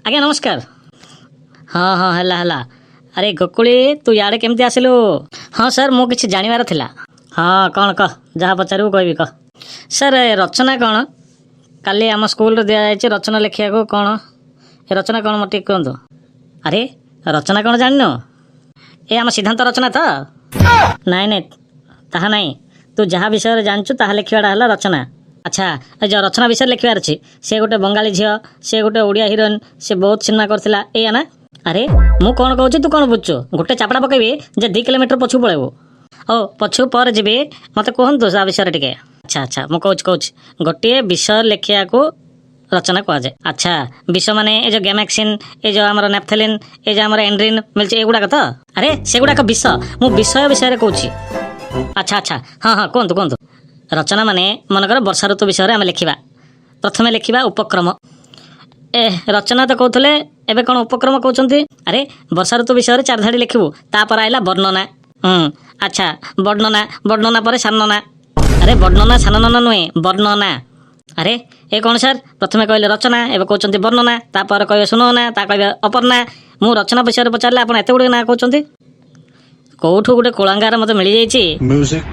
ଆଜ୍ଞା ନମସ୍କାର। ହଁ ହଁ, ହେଲା ହେଲା। ଆରେ ଗୋକୁଳି, ତୁ ଇଆଡ଼େ କେମିତି ଆସିଲୁ? ହଁ ସାର୍, ମୁଁ କିଛି ଜାଣିବାର ଥିଲା। ହଁ, କ'ଣ କହ, ଯାହା ପଚାରିବୁ କହିବି, କହ। ସାର୍, ଏ ରଚନା କ'ଣ? କାଲି ଆମ ସ୍କୁଲରେ ଦିଆଯାଇଛି ରଚନା ଲେଖିବାକୁ। କ'ଣ ଏ ରଚନା କ'ଣ, ମୋତେ ଟିକେ କୁହନ୍ତୁ। ଆରେ, ରଚନା କ'ଣ ଜାଣିନୁ? ଏ ଆମ ସିଦ୍ଧାନ୍ତ ରଚନା ତ? ନାଇଁ ନାଇଁ, ତାହା ନାହିଁ। ତୁ ଯାହା ବିଷୟରେ ଜାଣିଛୁ, ତାହା ଲେଖିବାଟା ହେଲା ରଚନା। ଆଚ୍ଛା, ଏ ଯେଉଁ ରଚନା ବିଷୟରେ ଲେଖିବାର ଅଛି, ସେ ଗୋଟେ ବଙ୍ଗାଳୀ ଝିଅ, ସେ ଗୋଟେ ଓଡ଼ିଆ ହିରୋଇନ୍, ସେ ବହୁତ ସିନେମା କରିଥିଲା, ଏଇଆ ନା? ଆରେ, ମୁଁ କ'ଣ କହୁଛି ତୁ କ'ଣ ବୁଝୁଛୁ? ଗୋଟେ ଚାପଡ଼ା ପକେଇବି ଯେ 2 କିଲୋମିଟର ପଛକୁ ପଳେଇବୁ। ହଉ, ପଛକୁ ପରେ ଯିବି, ମୋତେ କୁହନ୍ତୁ ତା ବିଷୟରେ ଟିକେ। ଆଚ୍ଛା ଆଚ୍ଛା, ମୁଁ କହୁଛି କହୁଛି। ଗୋଟିଏ ବିଷୟ ଲେଖିବାକୁ ରଚନା କୁହାଯାଏ। ଆଚ୍ଛା, ବିଷ ମାନେ ଏ ଯେଉଁ ଗ୍ୟାମାକ୍ସିନ୍, ଏ ଯେଉଁ ଆମର ନାଫଥେଲିନ୍, ଏ ଯେଉଁ ଆମର ଏଣ୍ଡ୍ରିନ୍ ମିଳୁଛି, ଏଗୁଡ଼ାକ ତ? ଆରେ, ସେଗୁଡ଼ାକ ବିଷ, ମୁଁ ବିଷୟ ବିଷୟରେ କହୁଛି। ଆଚ୍ଛା ଆଚ୍ଛା, ହଁ ହଁ, କୁହନ୍ତୁ କୁହନ୍ତୁ। ରଚନା ମାନେ ମନେକର ବର୍ଷା ଋତୁ ବିଷୟରେ ଆମେ ଲେଖିବା। ପ୍ରଥମେ ଲେଖିବା ଉପକ୍ରମ। ଏ ରଚନା ତ କହୁଥିଲେ, ଏବେ କ'ଣ ଉପକ୍ରମ କହୁଛନ୍ତି? ଆରେ, ବର୍ଷା ଋତୁ ବିଷୟରେ ଚାରି ଧାଡ଼ି ଲେଖିବୁ। ତାପରେ ଆଇଲା ବର୍ଣ୍ଣନା। ହୁଁ, ଆଚ୍ଛା, ବର୍ଣ୍ଣନା। ବର୍ଣ୍ଣନା ପରେ ସାନନା। ଆରେ, ବର୍ଣ୍ଣନା ସାନନା ନୁହେଁ, ବର୍ଣ୍ଣନା। ଆରେ, ଏ କ'ଣ ସାର୍, ପ୍ରଥମେ କହିଲେ ରଚନା, ଏବେ କହୁଛନ୍ତି ବର୍ଣ୍ଣନା, ତାପରେ କହିବେ ସୁନନା, ତା କହିବେ ଅପର୍ଣ୍ଣା। ମୁଁ ରଚନା ବିଷୟରେ ପଚାରିଲେ ଆପଣ ଏତେ ଗୁଡ଼ିଏ ନାଁ କହୁଛନ୍ତି। କୋଉଠୁ ଗୋଟେ କୁଳାଙ୍ଗାର ମୋତେ ମିଳିଯାଇଛି। Music.